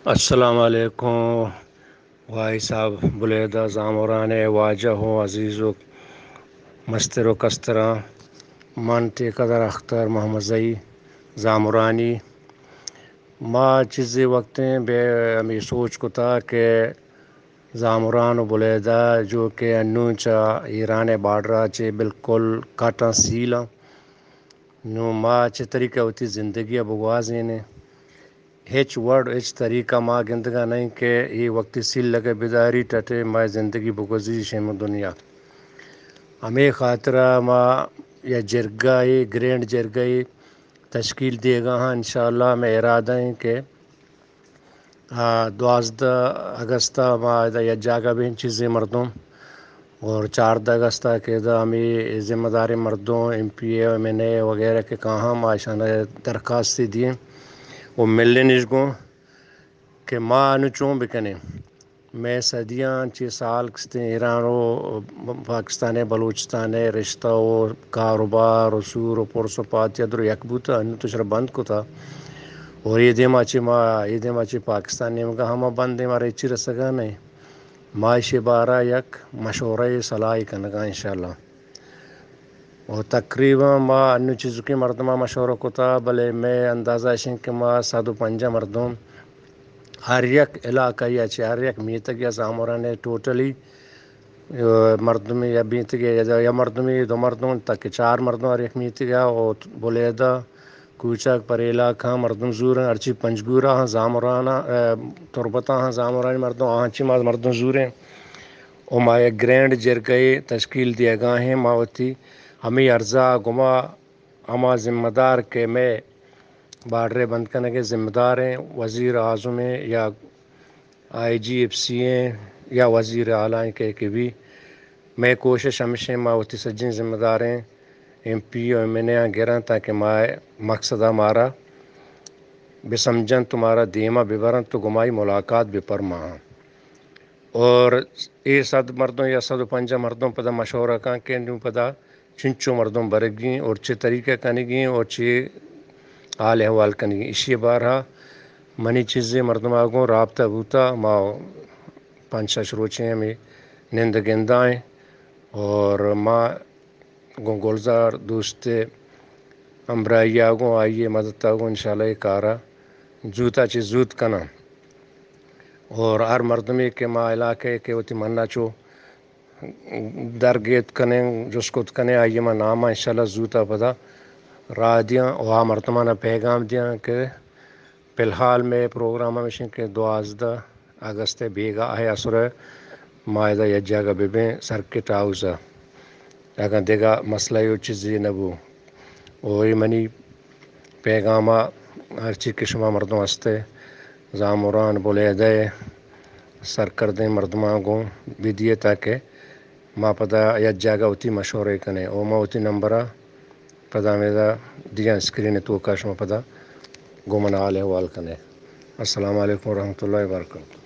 السلام علیکم وائی صاحب، بلیدہ زامران ءِ واجہ ءُ عزیز ءُ مستر ءُ کستراں۔ من ٹیکہدار اختر محمد زئی زامرانی۔ ما چیزے وقتیں بے ہمے سوچ کتا کہ زامران ءُ بلیدہ جو کہ انوں چہ ایران ءِ بارڈر ءَ چہ بالکل کٹاں سیلاں، نوں ما چہ طریقہ وتی زندگی ءَ بگوازینیں۔ ہچ وڑ، ہچ طریقہ ما گندگا نئیں کہ اے وقتی سیل لگے بداری ٹٹے مئے زندگی بگوزی شیم دنیا۔ ہمے خاطرا ما یا جرگہ ءِ، گرینڈ جرگہ ءِ تشکیل دیگا ہاں۔ انشاءاللہ ہمے ارادہ ایں کہ، آ، دوازدہ اگست ءَ ما ادا یک جاگہ بیں چیزے مردم اور چاردہ اگست ءَ کہ ادا ہمے ذمہ داریں مردم، ایم پی اے، ایم این اے وغیرہ کہ کاہاں، ما اشاں درخواستے دییں ءُ ملیں اش گوں کہ ما انوں چون بکنیں۔ مئے صدیاں چہ سال کستیں ایران ءُ پاکستان ءِ، بلوچستان ءِ رشتہ ءُ کاروبار ءُ سور ءُ پرس ءُ پات یا در یک بوتا، انوں تو شر بند کتا۔ اور اے دیما چہ ما، اے دیما چہ پاکستان نیمگا ہما بند ایں، مارا ہچی رسگا نئیں۔ ما ایشی بارا یک مشورہ ءُ صلاحے کنگا انشاءاللہ۔ ءُ تقریباً ما انوں چیزکیں مردماں مشورہ کتا، بلے مئے اندازہ اش انت کہ ما صد ءُ پنجاہ مردم ہر یک علاقہ یا چہ ہر یک میتگ یا زامران ءِ ٹوٹلی، آ، مردمے یا میتگ یا، یا مردمے دو مردم تک چار مردم ہر یک میتگ ءَ ءُ بلیدہ کوچگ پر علاقہ مردم زوریں، ہرچی پنجگورا ہاں زامران ءَ، آ، تربت ءَ ہاں زامرانی مردم، آہاں چی ما مردم زوریں۔ ءُ ما یک گرینڈ جرگہ ءِ تشکیل دیگا ایں۔ ما وتی ہمے عرضہ گما ہما ذمہ دار کہ مئے بارڈر ءِ بند کنگ ءِ ذمہ دار ایں، وزیر اعظم ایں یا آئی جی ایف سی ایں یا وزیر اعلیٰ ایں کہ، کہ بی، مئے کوشش ہمیش ایں ما وتی سجیں ذمہ داریں ایم پی ءُ ایم این اے آں گراں تاکہ ما مقصد ءَ مارا بہ سمجھنت ءُ مارا دیما بہ برنت ءُ گمائی ملاقات بہ پرماہاں۔ اور اے صد مردم یا صد ءُ پنجاہ مردم پدا مشورہ کن کہ نوں پدا چنچو مردم برگی اور چہ طریقہ کنگی اور چہ حال احوال کنگی۔ ایشی بارہ منی چیزے مردم آگوں رابطہ بوتا، ما پنچ شش روچیں ہمیں نند گندائیں اور ما گوں گلزار دوست ہمراہی آگوں، آئی مدد آگوں انشاءاللہ اے کارا زوتا چہ زوت کناں۔ اور ہر مردمے کہ ما علاقہ کہ وتی منا چو درگیت کنیں، جست کت کنیں، آئی ما نام انشاءاللہ زوتا پدا راہ دیاں و آ مردمانا پیغام دیاں کہ فی الحال مئے پروگرام ہمیش انت کہ دوازدہ اگست ء بیگاہ ء عصر ء ما ادا یک جاگہ بہ بیں سرکٹ ہاؤس ء، اگاں دگہ مسئلہ و چیزے نہ بو۔ و اے منی پیغام ء ہرچی کہ شما مردم ہست ء زامران بلیدہ ء سرکردیں مردماں گوں بدیے تاکہ ما پدا یک جاگہ وتی مشورہ کنیں و ما وتی نمبر ء پدا ہمیدا دیاں اسکرین ء توکا شما پدا گوں من حال احوال کنیں۔ السلام علیکم ورحمۃ اللہ وبرکاتہ۔